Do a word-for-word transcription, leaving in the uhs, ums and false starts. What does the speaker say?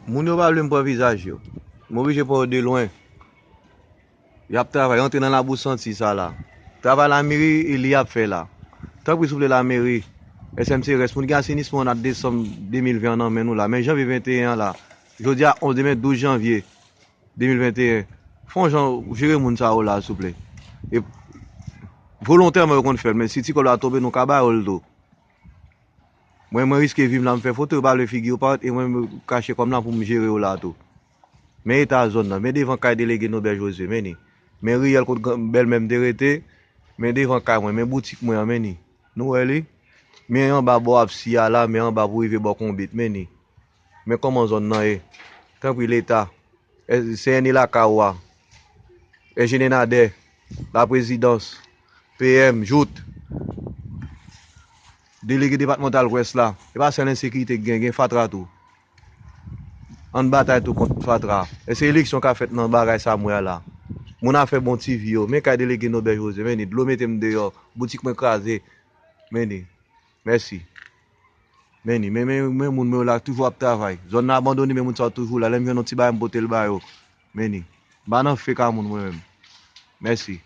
Moun yo pa vle m pran vizaj yo. M oblije pran yo de lwen. Y ap travay, antre nan labou santi sa la. Travay lameri, e li y ap fè la. Tanpri souple lameri, S M C R S, moun gen asenisman an nan desanm de mil ven an nan men nou la. Men janvye venteyen an la, jodi a onz, demen douz janvye de mil venteyen. Fè yon jan jere moun sa yo la, souple. E volontèman yo konn fè l, men si ti kòb la tonbe, nou ka ba yo l tou. Mwen, mwen riske vi m la, m fè foto, yo pa vle figi yo parèt, e mwen, m kache kòm la pou m jere yo la tou. Men eta zòn nan, men devan kay delege Nobert José, men ni. Men riyèl kot gran- bèlmè m te rete, men devan kay mwen, men boutik mwen an, men ni. Nou wè li? Men anba bò Apsi a la, men anba pou rive bò Konbit, men ni. Men kòman zòn nan ye? Tanpri Leta, S N E Lakawa, S G N Nadè, Laprezidans, P M, Jout, delege depatmantal Wès la. E pa sèl ensekirite k gen, gen fatra tou. Ann batay tou kont fatra. Èske eleksyon ka fèt nan bagay sa m wè a la? Moun ap fè bon ti vi yo. Men kay delege Nobert José, men ni. Dlo mete m deyò. Boutik mwen kraze. Men ni. Mèsi. Men ni. Men, men, men moun mwen yo la toujou ap travay. Zòn nan abandone, men moun sa yo toujou la. Lè m jwenn yon ti bagay, m pote l ba yo. Men ni. M pa nan fake a moun mwen menm. Mèsi.